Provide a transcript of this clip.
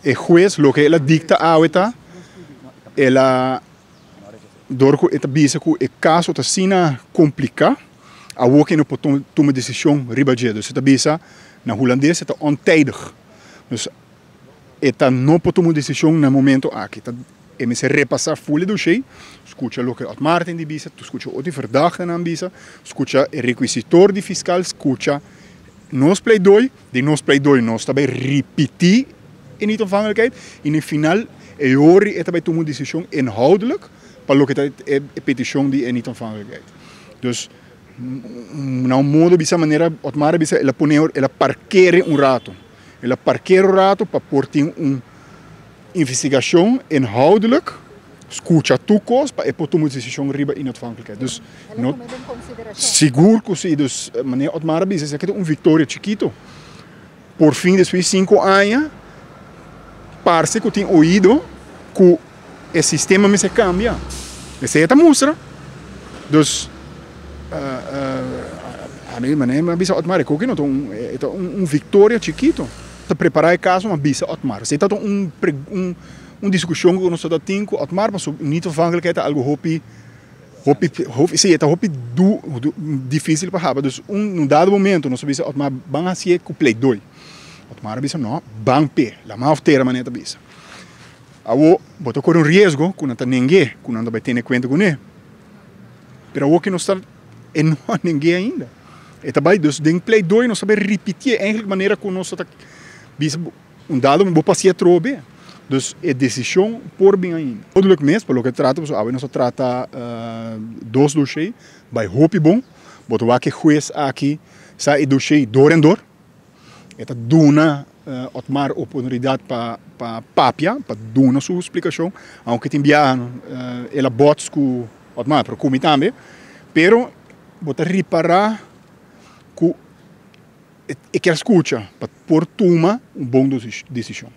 E hues loke el a dicta awe ta el a dor cu e ta bisa cu e caso ta asina complica awo cu e no por tuma decision riba dje. Dus e ta bisa na hulandes e ta ontijdig. Dus e ta no por tuma un decision na e momento aki. Ta e mester repasa full e dossier, scucha loke Otmar tin di bisa, scucha otro verdachtenan bisa, scucha e requisitor di fiscal, scucha nos pleidooi. Den nos pleidooi nos ta bay ripiti e niet-ontvankelijkheid y na e final e hori e ta bay tuma un decision inhoudelijk pa loke ta e peticion di e niet-ontvankelijkheid. Dus na un modo bisa manera Otmar a bisa el a pone el a parkere un rato. El a parkere un rato pa por tin un investigacion inhoudelijk, scucha tur cos pa e por tuma un decision riba inatvankelijkheid. Dus no sigur cu si. Dus meneer Otmar a bisa esaki ta un victoria chikito. Por fin despues di 5 aña parce cu tin oido cu e sistema mester cambia. Esey e ta mustra. Dus ami meneer a bisa Otmar e koki no ta un e ta un victoria chikito. Ta prepara e caso ma bisa Otmar. Esey ta un un discusion cu nos ta tin cu Otmar pasobra niet afhankelijkheid ta algo hopi hopi hopi si e ta hopi du dificil pa haba dus un un dado momento nos a bisa Otmar ban hacié cu pleidooi. Otmar a bisa no ban p'e lama of tera manera ta bisa. Awo bo ta kore un riesgo ku nan ta neng'é, ku nan ta bai tene kuenta kuné. Pero awo ke nos ta, e no a neng'é ainda. E ta bai, dus den pleidooi nos ta bai ripitié eigenlijk manera ku nos ta bisa un dado bo pasia atrobe. Dus e desishon por bin ainda. Duidelijk mes pa loke ta trata, pasobra awe nos a trata dos doshé, bai hopi bon. Bo ta wak e hues aki sa e doshé dor en dor. E ta duna Otmar oportunidat pa papia, pa duna su splikashon, aunke tin biaha el a bots ku Otmar, pero ku mi tambe. Pero bo ta ripará ku e kier skucha pa por tuma un bon desishon.